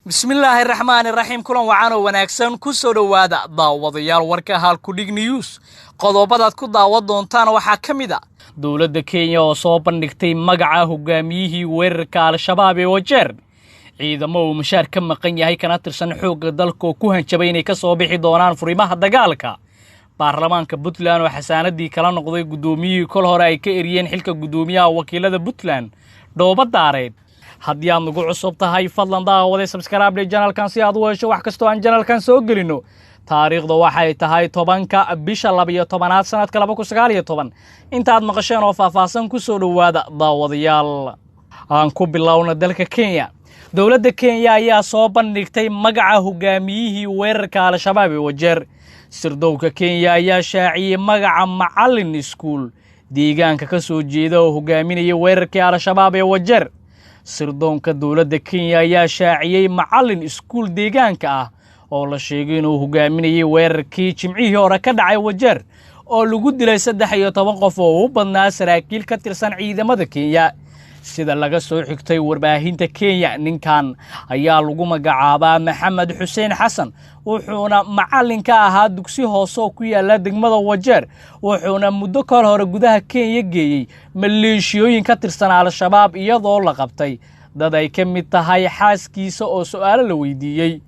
Bismillaahi raxmaani raxiim. Kulan wacan oo wanaagsan, ku soo dhowaada daawadayaal warka Halkudhig News. Qodobadaad ku daawan doontaan waxaa ka mid a dowladda Kenya oo soo bandhigtay magaca hogaamiyihii weerarka Al-Shabaab ee Wajeer, ciidamo uu mushaar ka maqan yahay kana tirsan xoogga dalka oo ku hanjabay inay ka soo bixi doonaan furimaha dagaalka, baarlamaanka Puntland oo xasaanadii kala noqday guddoomiyihii kol hore ay ka eriyeen xilka guddoomiyaha wakiilada Puntland, Dhooba Daareed. Haddii aad nagu cusub tahay, fadlan daawade subscribe channelkan si aad u hesho wax kastoo aan channelkan soo gelino. Taariikhda waxay tahay 10-ka bisha 12aad sanadka 2019. Intaad maqasheen oo faahfaahsan, ku soo dhowaada daawadayaal. Aan ku bilowna dalka Kenya. Dowladda Kenya ayaa soo bandhigtay magaca hogaamiyihii weerarka Al-Shabaab ee Wajeer. Sirdowka Kenya ayaa shaaciyey magaca macallin iskuul deegaanka ka soo jeeda oo hogaaminaya weerarkii Al-Shabaab ee Wajeer. Sirdoonka dowladda Kenya ayaa shaaciyey macallin iskuul deegaanka ah oo la sheegay inuu hogaaminayay weerarkii Jimcihii hore ka dhacay Wajeer oo lagu dilay 13 qof oo u badnaa saraakiil ka tirsan ciidamada Kenya. Sida laga soo xigtay warbaahinta Kenya, ninkan ayaa lagu magacaabaa Maxamed Xuseen Xasan, wuxuuna macallin ka ahaa dugsi hoose oo ku yaala degmada Wajeer, wuxuuna muddo kol hore gudaha Kenya geeyey maleeshiyooyin ka tirsan Al-Shabaab, iyadoo la qabtay dad ay ka mid tahay xaaskiisa oo su'aalo la weydiiyey.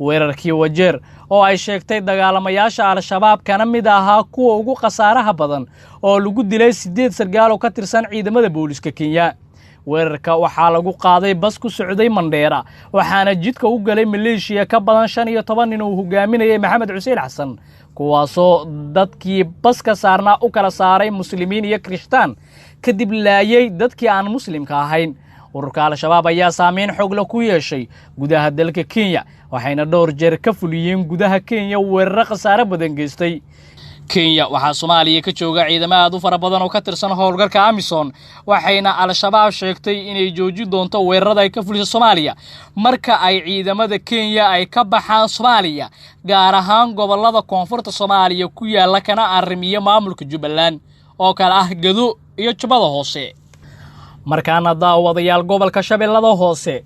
Weerarkii Wajeer oo ay sheegtay dagaalamayaasha Al-Shabaab kana mid ahaa kuwa ugu khasaaraha badan oo lagu dilay siddeed sargaal oo ka tirsan ciidamada booliska Kenya. Weerarka waxaa lagu qaaday bas ku socday Mandheera, waxaana jidka u galay maleeshiya ka badan 15 nin uu hogaaminayay Maxamed Xuseen Xasan, kuwaasoo dadkii baska saarnaa u kala saaray Muslimiin iyo Kirishtaan, kadib laayay dadkii aan Muslimka ahayn. Ururka Al-Shabaab ayaa saameyn xoogle ku yeeshay gudaha dalka Kenya, waxayna dhowr jeer ka fuliyeen gudaha Kenya weeraro khasaare badan geystay. Kenya waxaa Soomaaliya ka jooga ciidamo aad u fara badan oo ka tirsan howlgalka AMISOM, waxayna Al-Shabaab sheegtay inay joojin doonto weerarada ay ka fuliso Soomaaliya marka ay ciidamada Kenya ay ka baxaan Soomaaliya, gaar ahaan gobollada koonfurta Soomaaliya ku yaala kana arrimiya maamulka Jubbaland oo kale ah Gado iyo Jubbada Hoose. Markaana daawadayaal, gobolka Shabeellada Hoose,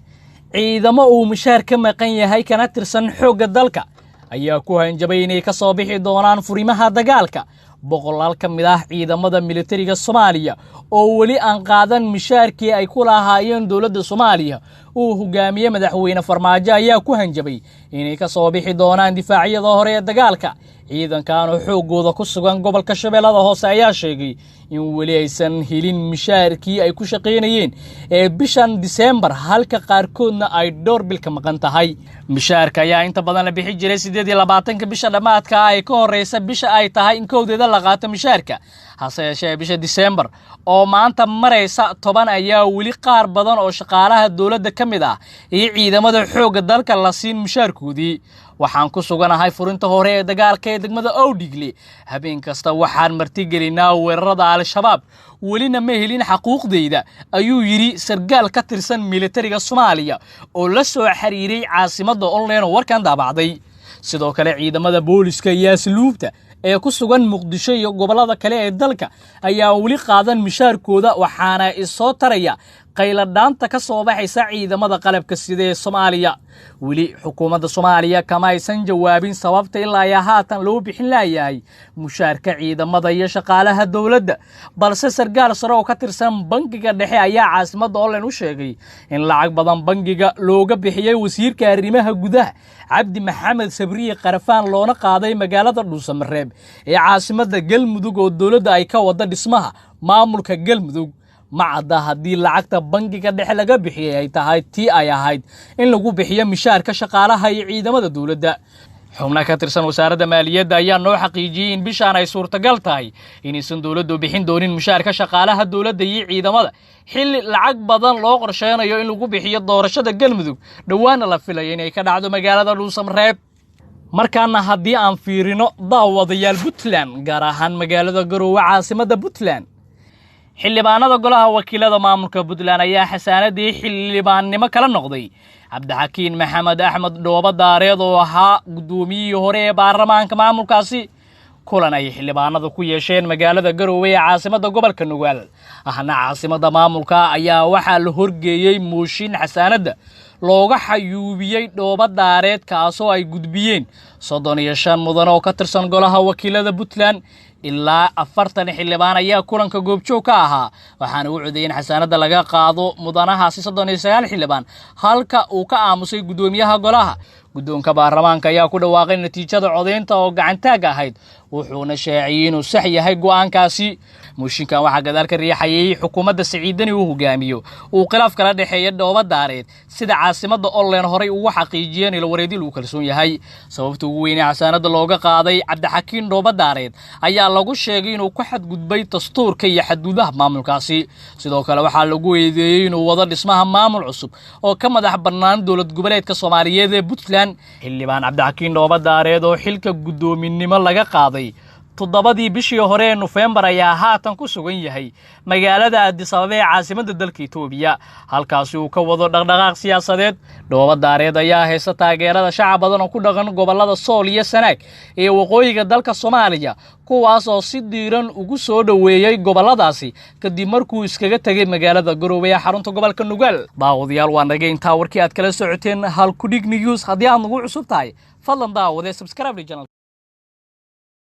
ciidamo uu mushaar ka maqan yahay kana tirsan xoogga dalka ayaa ku hanjabay inay ka soo bixi doonaan furimaha dagaalka. Boqolaal ka mid ah ciidamada militariga Soomaaliya oo weli aan qaadan mishaarkii ay ku lahaayeen dowladda Soomaaliya uu hogaamiye madaxweyne Farmaajo ayaa ku hanjabay inay ka soo bixi doonaan difaacyada hore ee dagaalka. Ciidankan oo xooggooda ku sugan gobolka Shabeellada Hoose ayaa sheegay in weli aysan helin mishaarkii ay ku shaqaynayeen ee bishan Diseembar, halka qaarkoodna ay dhowr bil ka maqan tahay. Mishaarka ayaa inta badan la bixi jiray 28-ka bisha dhammaadka ah ee ka horreysa bisha ay tahay in kowdeeda la qaato mishaarka. Hase yeeshee, bisha Diseembar oo maanta maraysa 10 ayaa weli qaar badan oo shaqaalaha dowladda ka mid ah iyo ciidamada xoogga dalka la siin mishaarkoodii. "Waxaan ku suganahay furinta hore ee dagaalka ee degmada Owdhigle. Habeen kasta waxaan martigelinaa weerarada Al-Shabaab, welina ma helin xaquuqdayda," ayuu yidhi sargaal ka tirsan militariga Soomaaliya oo la soo xiriiray Caasimadda Online oo warkan daabacday. Sidoo kale, ciidamada booliska iyo asluubta ee ku sugan Muqdisho iyo gobollada kale ee dalka ayaa weli qaadan mishaarkooda, waxaana isoo taraya qayladhaanta ka soo baxaysa ciidamada qalabka sida ee Soomaaliya. Weli xukuumadda Soomaaliya kama aysan jawaabin sababta ilaa iyo haatan loo bixin laayahay mushaarka ciidamada iyo shaqaalaha dowladda, balse sargaal sare oo ka tirsan bangiga dhexe ayaa Caasimadda Online u sheegay in lacag badan bangiga looga bixiyey wasiirka arrimaha gudaha Cabdi Maxamed Sabriye Qarafaan, loona qaaday magaalada Dhuusamareeb ee caasimadda Galmudug oo dowladda ay ka wada dhismaha maamulka Galmudug. Ma cadda haddii lacagta bangiga dhexe laga bixiyey ay tahay tii ay ahayd in lagu bixiyo mishaarka shaqaalaha iyo ciidamada dowladda. Xubno ka tirsan wasaaradda maaliyadda ayaa noo xaqiijiyey in bishaan ay suurtagal tahay inaysan dowladdu bixin doonin mushaarka shaqaalaha dowladda iyo ciidamada, xilli lacag badan loo qorsheynayo in lagu bixiyo doorashada Galmudug, dhowaana la filaya inay ka dhacdo magaalada Dhuusamareeb. Markaana haddii aan fiirino daawadayaal Puntland, gaar ahaan magaalada Garoowe, caasimadda Puntland, xildhibaanada golaha wakiilada maamulka Puntland ayaa xasaanadii xildhibaannimo kala noqday Cabdixakiin Maxamed Axmed Dhooba Daareed oo ahaa guddoomiyihii hore ee baarlamaanka maamulkaasi. Kulan ay xildhibaanada ku yeesheen magaalada Garoowe ee caasimadda gobolka Nugaal, ahna caasimadda maamulka, ayaa waxaa la horgeeyey mooshin xasaanadda looga xayuubiyey Dhooba Daareed, kaasoo ay gudbiyeen 35 mudan oo ka tirsan golaha wakiilada Puntland. Ilaa 40 xildhibaan ayaa kulanka goobjoog ka ahaa, waxaana u codeeyeen xasaanadda laga qaado mudanahaasi 39 xildhibaan, halka uu ka aamusay guddoomiyaha golaha. Guddoonka baarlamaanka ayaa ku dhawaaqay natiijada codeynta oo gacantaag ahayd, wuxuuna shaaciyey inuu sax yahay go'aankaasi. Mooshinkan waxaa gadaal ka riixayay xukuumadda Siciidani uu hogaamiyo uu khilaaf kala dhexeeya Dhooba Daareed, sida Caasimada Online horey ugu xaqiijiyeen ilwareedyo lagu kalsoon yahay. Sababta ugu weynee xasaanadda looga qaaday Cabdixakiin Dhooba Daareed ayaa lagu sheegay inuu ku xadgudbay dastuurka iyo xaduudaha maamulkaasi. Sidoo kale waxaa lagu eedeeyey inuu wado dhismaha maamul cusub oo ka madax bannaan dowlad goboleedka Soomaaliyeed ee Puntland. Xildhibaan Cabdixakiin Dhooba Daareed oo xilka guddoominimo laga qaaday 7dii bishii hore ee Nofembar ayaa haatan ku sugan yahay magaalada Addis Ababa ee caasimadda dalka Itoobiya, halkaasi uu ka wado dhaqdhaqaaq siyaasadeed. Dhooba Daareed ayaa haysta taageerada shacab badan oo ku dhaqan gobollada Sool iyo Sanaag ee waqooyiga dalka Soomaaliya, kuwaas oo si diiran ugu soo dhoweeyey gobolladaasi kadib markuu iskaga tegay magaalada Garowe ee xarunta gobolka Nugaal. Daawadayaal, waa naga intaa warkii aad kala socoteen Halkudhig News. Haddii aad nagu cusub tahay, fadlan daawade subscribe channel.